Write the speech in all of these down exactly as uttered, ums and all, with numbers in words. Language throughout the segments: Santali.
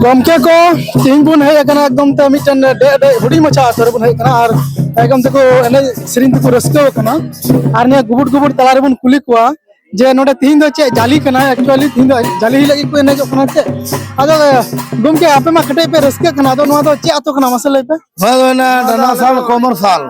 ᱜᱚᱢᱠᱮ ᱠᱚ, ᱛᱮᱦᱮᱧ ᱵᱚᱱ ᱦᱮᱡ ᱟᱠᱟᱱᱟ ᱮᱠᱫᱚᱢ ᱛᱮ ᱢᱤᱫᱴᱮᱱ ᱰᱮ-, ᱰᱮ-, ᱦᱩᱰᱤᱧ ᱢᱟᱪᱷᱟ ᱟᱛᱳ ᱨᱮᱵᱚᱱ ᱦᱮᱡ ᱟᱠᱟᱱᱟ ᱟᱨ ᱮᱠᱫᱚᱢ ᱛᱮᱠᱚ ᱮᱱᱮᱡ ᱥᱮᱨᱮᱧ ᱛᱮᱠᱚ ᱨᱟᱹᱥᱠᱟᱹ ᱟᱠᱟᱱᱟ᱾ ᱟᱨ ᱱᱤᱭᱟᱹ ᱜᱩᱵᱩᱰ ᱜᱩᱵᱩᱰ ᱛᱟᱞᱟ ᱨᱮᱵᱚᱱ ᱠᱩᱞᱤ ᱠᱚᱣᱟ ᱡᱮ ᱱᱚᱰᱮ ᱛᱮᱦᱮᱧ ᱫᱚ ᱪᱮᱫ ᱡᱟᱞᱮ ᱠᱟᱱᱟ, actually ᱛᱮᱦᱮᱧ ᱫᱚ ᱡᱟᱞᱮ ᱦᱤᱞᱳᱜ ᱜᱮᱠᱚ ᱮᱱᱮᱡᱚᱜ ᱠᱟᱱᱟ ᱪᱮᱫ? ᱟᱫᱚ ᱜᱚᱢᱠᱮ, ᱟᱯᱮ ᱢᱟ ᱠᱟᱹᱴᱤᱡ ᱯᱮ ᱨᱟᱹᱥᱠᱟᱹᱜ ᱠᱟᱱᱟ, ᱟᱫᱚ ᱱᱚᱣᱟ ᱫᱚ ᱪᱮᱫ ᱟᱛᱳ ᱠᱟᱱᱟ ᱢᱟᱥᱮ ᱞᱟᱹᱭ ᱯᱮ? ᱱᱚᱣᱟ ᱫᱚ ᱦᱩᱭᱱᱟ ᱰᱟᱸᱰᱟ ᱥᱟᱞ ᱠᱚᱢᱚᱨ ᱥᱟᱞ᱾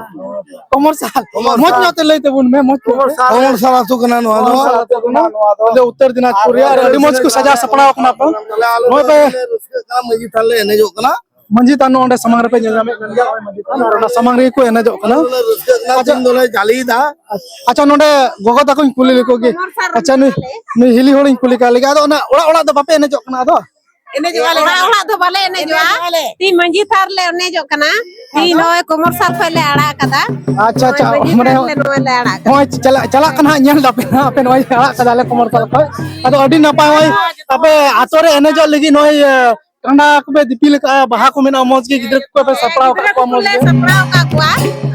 ᱠᱚᱢᱚᱨ ᱥᱟᱞ᱾ ᱠᱚᱢᱚᱨ ᱢᱚᱡᱽ ᱥᱟᱞ᱾ ᱧᱚᱜ ᱛᱮ ᱞᱟᱹᱭ ᱛᱟᱵᱚᱱ ᱢᱮ, ᱢᱚᱡᱽ ᱧᱚᱜ ᱛᱮ᱾ ᱠᱚᱢᱚᱨ ᱥᱟᱞ ᱟᱹᱛᱩ ᱠᱟᱱᱟ ᱱᱚᱣᱟ ᱫᱚ᱾ ᱠᱚᱢᱚᱨ ᱥᱟᱞ ᱟᱹᱛᱩ ᱠᱟᱱᱟ ᱱᱚᱣᱟ ᱫᱚ᱾ ᱟᱞᱮ ᱩᱛᱛᱚᱨ ᱫᱤᱱᱟᱡᱽᱯᱩᱨ ᱨᱮᱭᱟᱜ ᱟᱹᱰᱤ ᱢᱚᱡᱽ ᱠᱚ ᱥᱟᱡᱟᱣ ᱥᱟᱯᱲᱟᱣ ᱠᱟᱱᱟ ᱯᱮ᱾ ᱛᱟᱦᱞᱮ ᱟᱞᱮ ᱱᱚᱜᱼᱚᱭ ᱫᱚ ᱯᱮ ᱨᱟᱹᱥᱠᱟᱹᱜ ᱠᱟᱱᱟ, ᱢᱟᱹᱡᱷᱤ ᱛᱷᱟᱱ ᱞᱮ ᱮᱱᱮᱡᱚᱜ ᱠᱟᱱᱟ᱾ ᱢᱟᱹᱡᱷᱤ ᱛᱷᱟᱱ ᱱᱚᱰᱮ ᱥᱟᱢᱟᱝ ᱨᱮᱯᱮ ᱧᱮᱞ ᱧᱟᱢᱮᱫ ᱠᱟᱱ ᱜᱮᱭᱟ, ᱱᱚᱜᱼᱚᱭ ᱢᱟᱹᱡᱷᱤ ᱛᱷᱟᱱ, ᱚᱱᱟ ᱥᱟᱢᱟᱝ ᱨᱮᱜᱮ ᱠᱚ ᱮᱱᱮᱡᱚᱜ ᱠᱟᱱᱟ᱾ ᱟᱞᱮ ᱫᱚᱞᱮ ᱨᱟᱹᱥᱠᱟᱹᱜ ᱠᱟᱱᱟ, ᱟᱪᱪᱷᱟ᱾ ᱛᱮᱦᱮᱧ ᱫᱚᱞᱮ ᱡᱟᱞᱮᱭᱮᱫᱟ᱾ ᱟᱪᱪᱷᱟ, ᱱᱚᱰᱮ ᱜᱚᱜᱚ ᱛᱟᱠᱚᱧ ᱠᱩᱞᱤ ᱞᱮᱠᱚ ᱜᱮ᱾ ᱠᱚᱢᱚᱨ ᱥᱟᱞ ᱟᱪᱪᱷᱟ, ᱱᱩᱭ, ᱠᱟᱱᱟᱞᱮ᱾ ᱱᱩᱭ ᱦᱤᱞᱤ ᱦᱚᱲᱤᱧ ᱠᱩᱞᱤ ᱠᱟᱜ ᱞᱮᱜᱮ᱾ ᱟᱫᱚ ᱚᱱᱟ ᱚᱲᱟᱜ ᱚᱲᱟᱜ ᱫᱚ ᱵᱟᱯᱮ ᱮᱱᱮᱡᱚᱜ ᱠᱟᱱᱟ ᱟᱫᱚ? ᱮᱱᱮᱡᱚᱜᱼᱟ ᱞᱮ᱾ ᱚᱲᱟᱜ ᱚᱲᱟᱜ ᱫᱚ ᱵᱟᱞᱮ ᱮᱱᱮᱡᱚᱜᱼᱟ᱾ ᱮᱱᱮᱡᱚᱜᱼᱟ ᱞᱮ᱾ ᱛᱤᱦᱤᱧ ᱢᱟᱹᱡᱷᱤ ᱛᱷᱟᱱ ᱞᱮ ᱮᱱᱮᱡᱚᱜ ᱠᱟᱱᱟ᱾ ᱛᱤᱦᱤᱧ ᱟᱫᱚ? ᱱᱚᱜᱼᱚᱭ ᱠᱚᱢᱚᱨ ᱥᱟᱞ ᱠᱷᱚᱡ ᱞᱮ ᱟᱲᱟᱜ ᱟᱠᱟᱫᱟ᱾ ᱟᱪᱪᱷᱟ, ᱟᱪᱪᱷᱟ, ᱱᱚᱜᱼᱚᱭ ᱢᱟᱹᱡᱷᱤ ᱢᱟᱱᱮ ᱛᱷᱟᱱ ᱞᱮ ᱱᱚᱜᱼᱚᱭ ᱞᱮ ᱟᱲᱟᱜ ᱟᱠᱟᱫᱟ᱾ ᱱᱚᱜᱼᱚᱭ ᱪᱟᱞᱟᱜ, ᱪᱟᱞᱟᱜ ᱠᱟᱱᱟ ᱦᱟᱸᱜ, ᱧᱮᱞ ᱫᱟᱯᱮ ᱦᱟᱸᱜ ᱟᱯᱮ ᱱᱚᱜᱼᱚᱭ ᱟᱲᱟᱜ ᱠᱟᱫᱟ ᱞᱮ ᱠᱚᱢᱚᱨ ᱥᱟᱞ ᱠᱷᱚᱡ᱾ ᱟᱫᱚ ᱟᱹᱰᱤ ᱱᱟᱯᱟᱭ ᱱᱚᱜᱼᱚᱭ ᱟᱯᱮ ᱟᱛᱳ ᱨᱮ ᱮᱱᱮᱡᱚᱜ ᱞᱟᱹᱜᱤᱫ ᱱᱚᱜᱼᱚᱭ, ᱤᱭᱟᱹ, ᱠᱟᱸᱰᱟ ᱠᱚᱯᱮ ᱫᱤᱯᱤᱞ ᱟᱠᱟᱫᱼᱟ, ᱵᱟᱦᱟ ᱠᱚ ᱢᱮᱱᱟᱜᱼᱟ, ᱢᱚᱡᱽ ᱜᱮ ᱜᱤᱫᱽᱨᱟᱹ ᱠᱚᱯᱮ ᱥᱟᱯᱲᱟᱣ ᱟᱠᱟᱫ ᱜᱤᱫᱽᱨᱟᱹ ᱠᱚᱣᱟ ᱢᱚᱡᱽ ᱠᱚᱞᱮ ᱜᱮ᱾ ᱥᱟᱯᱲᱟᱣ ᱟᱠᱟᱫ ᱠᱚᱣᱟ᱾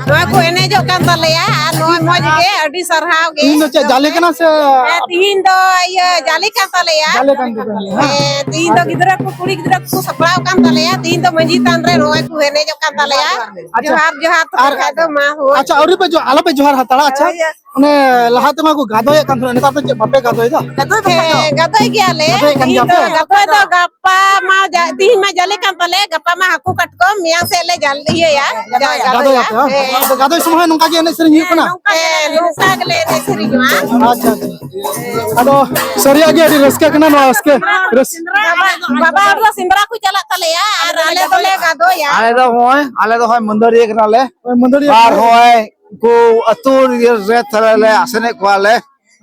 ᱱᱚᱜᱼᱚᱭ ᱠᱚ ᱮᱱᱮᱡᱚᱜ ᱠᱟᱱ ᱛᱟᱞᱮᱭᱟ ᱟᱨ ᱱᱚᱜᱼᱚᱭ ᱢᱚᱡᱽ ᱜᱮ, ᱟᱹᱰᱤ ᱥᱟᱨᱦᱟᱣ ᱜᱮ᱾ ᱛᱤᱦᱤᱧ ᱫᱚ ᱪᱮᱫ ᱡᱟᱞᱮ ᱠᱟᱱᱟ ᱥᱮ? ᱦᱮᱸ, ᱛᱤᱦᱤᱧ ᱫᱚ ᱤᱭᱟᱹ ᱡᱟᱞᱮ ᱠᱟᱱ ᱛᱟᱞᱮᱭᱟ᱾ ᱡᱟᱞᱮ ᱠᱟᱱ ᱛᱟᱯᱮᱭᱟ, ᱦᱮᱸ᱾ ᱦᱮᱸ, ᱛᱤᱦᱤᱧ ᱫᱚ ᱟᱪᱪᱷᱟ᱾ ᱜᱤᱫᱽᱨᱟᱹ ᱠᱚ, ᱠᱩᱲᱤ ᱜᱤᱫᱽᱨᱟᱹ ᱠᱚ ᱥᱟᱯᱲᱟᱣ ᱠᱟᱱ ᱛᱟᱞᱮᱭᱟ᱾ ᱛᱤᱦᱤᱧ ᱫᱚ ᱢᱟᱹᱡᱷᱤ ᱛᱷᱟᱱ ᱨᱮ ᱱᱚᱜᱼᱚᱭ ᱠᱚ ᱮᱱᱮᱡᱚᱜ ᱠᱟᱱ ᱛᱟᱞᱮᱭᱟ᱾ ᱟᱪᱪᱷᱟ᱾ ᱡᱚᱦᱟᱨ, ᱡᱚᱦᱟᱨ, ᱛᱚᱵᱮ ᱟᱨ ᱠᱷᱟᱡ ᱫᱚ ᱢᱟ ᱦᱳᱭ᱾ ᱟᱪᱪᱷᱟ, ᱟᱹᱣᱨᱤ ᱯᱮ ᱡᱚ-, ᱟᱞᱚ ᱯᱮ ᱡᱚᱦᱟᱨ ᱦᱟᱛᱟᱲᱟ, ᱟᱪᱪᱷᱟ? ᱦᱳᱭ᱾ ᱚᱱᱮ ᱞᱟᱦᱟ ᱛᱮᱢᱟ ᱠᱚ ᱜᱟᱫᱚᱭᱮᱫ ᱠᱟᱱ ᱛᱟᱦᱮᱱᱟ, ᱱᱮᱛᱟᱨ ᱫᱚ ᱪᱮᱫ ᱵᱟᱯᱮ ᱜᱟᱫᱚᱭᱮᱫᱟ? ᱦᱮᱸ, ᱜᱟᱫᱚᱭ ᱜᱮᱭᱟᱞᱮ᱾ ᱜᱟᱫᱚᱭᱮᱫ ᱠᱟᱱ ᱛᱤᱦᱤᱧ ᱜᱮᱭᱟ ᱫᱚ ᱯᱮ? ᱜᱟᱫᱚᱭ ᱫᱚ ᱜᱟᱯᱟ ᱢᱟ ᱡᱟ-, ᱛᱤᱦᱤᱧ ᱢᱟ ᱡᱟᱞᱮ ᱠᱟᱱ ᱛᱟᱞᱮ, ᱜᱟᱯᱟ ᱢᱟ ᱦᱟᱹᱠᱩ ᱠᱟᱴᱠᱚᱢ, ᱢᱮᱭᱟᱝ ᱥᱮᱫ ᱞᱮ ᱡᱟᱞ-, ᱤᱭᱟᱹᱭᱟ, ᱡᱟ-, ᱜᱟᱫᱚᱭᱟ ᱜᱟᱫᱚᱭᱟ᱾ ᱯᱮ, ᱦᱮᱸ? ᱦᱮᱸ᱾ ᱟᱫᱚ ᱜᱟᱫᱚᱭ ᱥᱚᱢᱚᱭ ᱦᱚᱸ ᱱᱚᱝᱠᱟ ᱜᱮ ᱮᱱᱮᱡ ᱥᱮᱨᱮᱧ ᱦᱩᱭᱩᱜ ᱠᱟᱱᱟ? ᱦᱮᱸ, ᱱᱚᱝᱠᱟ ᱜᱮ ᱮᱱᱮᱡ ᱥᱮᱨᱮᱧᱚᱜᱼᱟ᱾ ᱟᱪᱪᱷᱟ, ᱟᱪᱪᱷᱟ᱾ ᱟᱫᱚ ᱥᱟᱹᱨᱤᱭᱟᱜ ᱜᱮ ᱟᱹᱰᱤ ᱨᱟᱹᱥᱠᱟᱹ ᱠᱟᱱᱟ ᱱᱚᱣᱟ ᱟᱥᱠᱮ᱾ ᱨᱟᱹᱥ- ᱵᱟᱵᱟ, ᱵᱟᱵᱟ ᱦᱚᱲ ᱫᱚ ᱥᱮᱸᱫᱽᱨᱟ ᱠᱚ ᱪᱟᱞᱟᱜ ᱛᱟᱞᱮᱭᱟ ᱟᱨ ᱟᱞᱮ ᱫᱚᱞᱮ ᱜᱟᱫᱚᱭᱟ᱾ ᱟᱞᱮ ᱫᱚ ᱦᱚᱸᱜᱼᱚᱭ, ᱟᱞᱮ ᱫᱚ ᱦᱚᱸᱜᱼᱚᱭ ᱢᱟᱹᱫᱟᱹᱲᱤᱭᱟᱹ ᱠᱟᱱᱟᱞᱮ᱾ ᱦᱳᱭ, ᱢᱟᱹᱫᱟᱹᱲᱤᱭᱟᱹ ᱟᱨ ᱠᱟᱱᱟᱞᱮ᱾ ᱦᱚᱸᱜᱼᱚᱭ ᱠᱚ ᱟᱹᱛᱩ ᱤᱭᱟᱹ ᱨᱮ ᱛᱟᱞᱮ ᱞᱮ ᱟᱥᱮᱱᱮᱫ ᱠᱚᱣᱟᱞᱮ᱾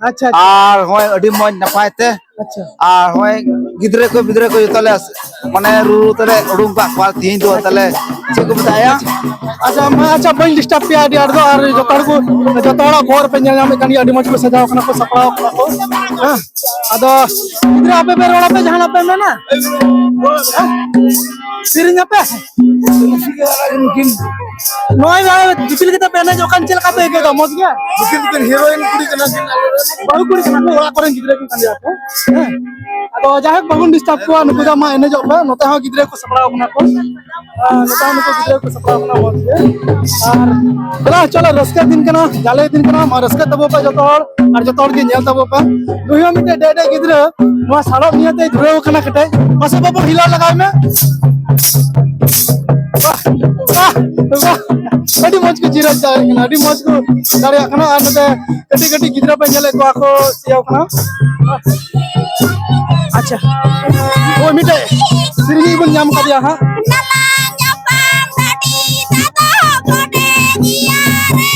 ᱟᱪᱪᱷᱟ, ᱟᱪᱪᱷᱟ᱾ ᱟᱨ ᱦᱚᱸᱜᱼᱚᱭ ᱟᱹᱰᱤ ᱢᱚᱡᱽ ᱱᱟᱯᱟᱭ ᱛᱮ᱾ ᱟᱪᱪᱷᱟ᱾ ᱟᱨ ᱦᱚᱸᱜᱼᱚᱭ ᱜᱤᱫᱽᱨᱟᱹ ᱠᱚ, ᱯᱤᱫᱽᱨᱟᱹ ᱠᱚ ᱡᱚᱛᱚ ᱞᱮ ᱟᱥ-, ᱢᱟᱱᱮ ᱨᱩ ᱨᱩ ᱛᱮᱞᱮ ᱩᱰᱩᱝ ᱠᱟᱜ ᱠᱚᱣᱟ ᱛᱤᱦᱤᱧ ᱫᱚ ᱛᱟᱦᱞᱮ ᱪᱮᱫ ᱠᱚ ᱢᱮᱛᱟᱜᱼᱟ? ᱟᱪᱪᱷᱟ, ᱢᱟ, ᱟᱪᱪᱷᱟ, ᱵᱟᱹᱧ disturb ᱯᱮᱭᱟ ᱟᱹᱰᱤ ᱟᱸᱴ ᱫᱚ, ᱟᱨ ᱡᱚᱛᱚ ᱦᱚᱲ ᱠᱚ, ᱡᱚᱛᱚ ᱦᱚᱲᱟᱜ ᱵᱚᱦᱚᱜ ᱨᱮᱯᱮ ᱧᱮᱞ ᱧᱟᱢᱮᱫ ᱠᱟᱱ ᱜᱮᱭᱟ, ᱟᱹᱰᱤ ᱢᱚᱡᱽ ᱠᱚ ᱥᱟᱡᱟᱣ ᱠᱟᱱᱟ ᱠᱚ, ᱥᱟᱯᱲᱟᱣ ᱠᱟᱱᱟ ᱠᱚ᱾ ᱦᱮᱸ, ᱟᱫᱚ ᱜᱤᱫᱽᱨᱟᱹ, ᱟᱯᱮ ᱯᱮ ᱨᱚᱲ ᱟᱯᱮ, ᱡᱟᱦᱟᱱᱟᱜ ᱯᱮ ᱢᱮᱱᱟ? ᱥᱮᱨᱮᱧ ᱟᱯᱮ? ᱱᱚᱜᱼᱚᱭ ᱡᱟᱦᱟᱸᱭ ᱫᱤᱯᱤᱞ ᱠᱟᱛᱮ ᱯᱮ ᱮᱱᱮᱡᱚᱜ ᱠᱟᱱ, ᱪᱮᱫ ᱞᱮᱠᱟ ᱯᱮ ᱟᱹᱭᱠᱟᱹᱣ ᱫᱟ? ᱢᱚᱡᱽ ᱜᱮᱭᱟ? ᱱᱩᱠᱤᱱ ᱫᱚᱠᱤᱱ ᱦᱤᱨᱳᱭᱤᱱ ᱠᱩᱲᱤ ᱠᱟᱱᱟ ᱠᱤᱱ᱾ ᱵᱟᱹᱦᱩ ᱠᱩᱲᱤ ᱠᱟᱱᱟ ᱠᱚ, ᱚᱲᱟᱜ ᱠᱚᱨᱮᱱ ᱜᱤᱫᱽᱨᱟᱹ ᱠᱚ ᱠᱟᱱ ᱜᱮᱭᱟ ᱠᱚ᱾ ᱦᱮᱸ, ᱟᱫᱚ ᱡᱟᱭᱦᱳᱠ, ᱵᱟᱵᱚᱱ ᱰᱤᱥᱴᱟᱵ ᱠᱚᱣᱟ, ᱱᱩᱠᱩ ᱫᱚ ᱢᱟ ᱮᱱᱮᱡᱚᱜ ᱯᱮ, ᱱᱚᱛᱮ ᱦᱚᱸ ᱜᱤᱫᱽᱨᱟᱹ ᱠᱚ ᱥᱟᱯᱲᱟᱣ ᱠᱟᱱᱟ ᱠᱚ᱾ ᱟᱨ ᱱᱚᱝᱠᱟ ᱱᱩᱠᱩ ᱜᱤᱫᱽᱨᱟᱹ ᱠᱚ ᱥᱟᱯᱲᱟᱣ ᱠᱟᱱᱟ ᱢᱚᱡᱽ ᱜᱮ᱾ ᱟᱨ ᱫᱮᱞᱟ ᱪᱚᱞᱚ, ᱨᱟᱹᱥᱠᱟᱹ ᱫᱤᱱ ᱠᱟᱱᱟ, ᱡᱟᱞᱮ ᱫᱤᱱ ᱠᱟᱱᱟ, ᱢᱟ ᱨᱟᱹᱥᱠᱟᱹ ᱛᱟᱵᱚ ᱯᱮ ᱡᱚᱛᱚ ᱦᱚᱲ, ᱟᱨ ᱡᱚᱛᱚ ᱦᱚᱲ ᱜᱮ ᱧᱮᱞ ᱛᱟᱵᱚ ᱯᱮ᱾ ᱱᱩᱭ ᱦᱚᱸ ᱢᱤᱫᱴᱮᱡ ᱰᱮ ᱰᱮ ᱜᱤᱫᱽᱨᱟᱹ ᱱᱚᱣᱟ ᱥᱟᱲᱚᱯ ᱱᱤᱭᱟᱹ ᱛᱮᱭ ᱫᱷᱩᱨᱟᱹᱣ ᱠᱟᱱᱟ ᱠᱮᱴᱮᱡ᱾ ᱢᱟᱥᱮ ᱵᱟᱹᱵᱩ, ᱦᱤᱞᱟᱹᱣ ᱞᱟᱜᱟᱭ ᱢᱮ᱾ ᱵᱟᱦ, ᱵᱟᱦ, ᱵᱟᱦ᱾ ᱟᱹᱰᱤ ᱢᱚᱡᱽ ᱠᱚ ᱡᱤᱨᱟᱹᱣ ᱫᱟᱲᱮᱭᱟᱜ ᱠᱟᱱᱟ, ᱟᱹᱰᱤ ᱢᱚᱡᱽ ᱠᱚ ᱫᱟᱲᱮᱭᱟᱜ ᱠᱟᱱᱟ᱾ ᱟᱨ ᱱᱚᱛᱮ ᱠᱟᱹᱴᱤᱡ ᱠᱟᱹᱴᱤᱡ ᱜᱤᱫᱽᱨᱟᱹ ᱯᱮ ᱧᱮᱞᱮᱫ ᱠᱚᱣᱟ ᱠᱚ ᱥᱮᱭᱟᱣ ᱠᱟᱱᱟ᱾ ᱟᱪᱪᱷᱟ, ᱳᱭ ᱢᱤᱫᱴᱮᱡ ᱥᱤᱨᱤᱧ ᱵᱚᱱ ᱧᱟᱢ ᱠᱟᱫᱮᱭᱟ ᱦᱟᱸᱜ᱾ ᱱᱟᱞᱟ ᱧᱟᱯᱟᱢ ᱰᱟᱹᱰᱤ ᱫᱟᱫᱟ ᱵᱚᱰᱮ ᱜᱮᱭᱟ ᱨᱮ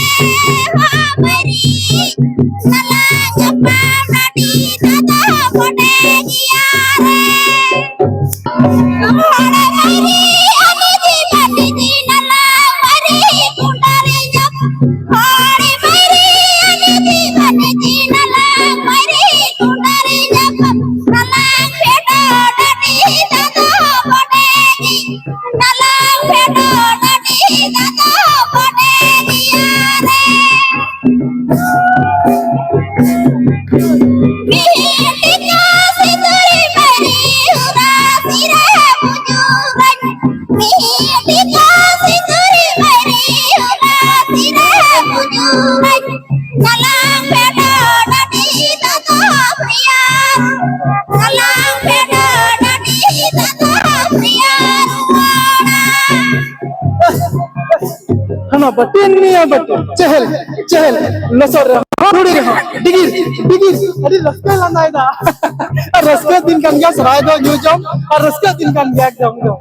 ᱦᱚᱵᱟᱹᱨᱤ᱾ ᱱᱟᱞᱟ ᱧᱟᱯᱟᱢ ᱰᱟᱹᱰᱤ ᱫᱟᱫᱟ ᱵᱚᱰᱮ ᱜᱮᱭᱟ ᱨᱮ᱾ ᱦᱚᱲ ᱢᱟᱹᱨᱤ ᱟᱞᱮ ᱫᱤ ᱵᱟᱹᱴᱤ ᱫᱤ ᱱᱟᱞᱟ ᱢᱟᱹᱨᱤ ᱠᱩᱸᱰᱟᱨᱤ ᱧᱟᱯᱟᱢ᱾ ᱦᱚᱲ ᱢᱟᱹᱨᱤ ᱟᱞᱮ ᱫᱤ ᱵᱟᱹᱴᱤ ᱫᱤ ᱱᱟᱞᱟ ᱢᱟᱹᱨᱤ ᱠᱩᱸᱰᱟᱨᱤ ᱧᱟᱯᱟᱢ᱾ ᱱᱟᱞᱟ ᱯᱷᱮᱰᱚ ᱰᱟᱹᱰᱤ ᱫᱟᱫᱟ ᱵᱚᱰᱮ ᱜᱮ᱾ ᱱᱟᱞᱟᱝ ᱯᱷᱮᱰᱚᱜ ᱰᱟᱹᱰᱤ ᱫᱟᱫᱟ ᱵᱚᱰᱮ ᱜᱮᱭᱟ ᱨᱮ᱾ ᱢᱤᱦᱤ ᱴᱤᱠᱟ ᱥᱤᱸᱫᱩᱨᱤ ᱢᱟᱹᱨᱤ ᱦᱩᱨᱟ ᱥᱤᱨᱟ ᱵᱩᱡᱩᱨᱟᱹᱧ᱾ ᱢᱤᱦᱤ ᱴᱤᱠᱟ ᱥᱤᱸᱫᱩᱨᱤ ᱢᱟᱹᱨᱤ ᱦᱩᱨᱟ ᱥᱤᱨᱟ ᱵᱩᱡᱩᱨᱟᱹᱧ᱾ ᱥᱟᱞᱟᱝ ᱯᱷᱮᱰᱚᱜ ᱰᱟᱹᱰᱤ ᱫᱚ ᱫᱚᱦᱚ ᱯᱮᱭᱟ᱾ ᱥᱟᱞᱟᱝ ᱯᱷᱮᱰᱚᱜ ᱰᱟᱹᱰᱤ ᱫᱚ ᱫᱚᱦᱚ ᱯᱮᱭᱟ ᱨᱩᱣᱟᱹᱲᱟ᱾ ᱦᱟᱱᱟ ᱵᱟᱹᱴᱤ ᱱᱤᱭᱟᱹ ᱵᱟᱹᱴᱤ, ᱪᱮᱦᱮᱞ ᱪᱮᱦᱮᱞ, ᱞᱚᱥᱚᱫ ᱨᱮᱦᱚᱸ ᱫᱷᱩᱲᱤ ᱨᱮᱦᱚᱸ ᱰᱤᱜᱤᱨ ᱰᱤᱜᱤᱨ᱾ ᱟᱹᱰᱤ ᱨᱟᱹᱥᱠᱟᱹᱭ ᱞᱟᱸᱫᱟᱭᱮᱫᱟ᱾ ᱟᱨ ᱨᱟᱹᱥᱠᱟᱹ ᱫᱤᱱ ᱠᱟᱱ ᱜᱮᱭᱟ ᱥᱚᱨᱦᱟᱭ ᱫᱚ ᱧᱩ ᱡᱚᱢ, ᱟᱨ ᱨᱟᱹᱥᱠᱟᱹ ᱫᱤᱱ ᱠᱟᱱ ᱜᱮᱭᱟ ᱮᱠᱫᱚᱢ ᱫᱚ᱾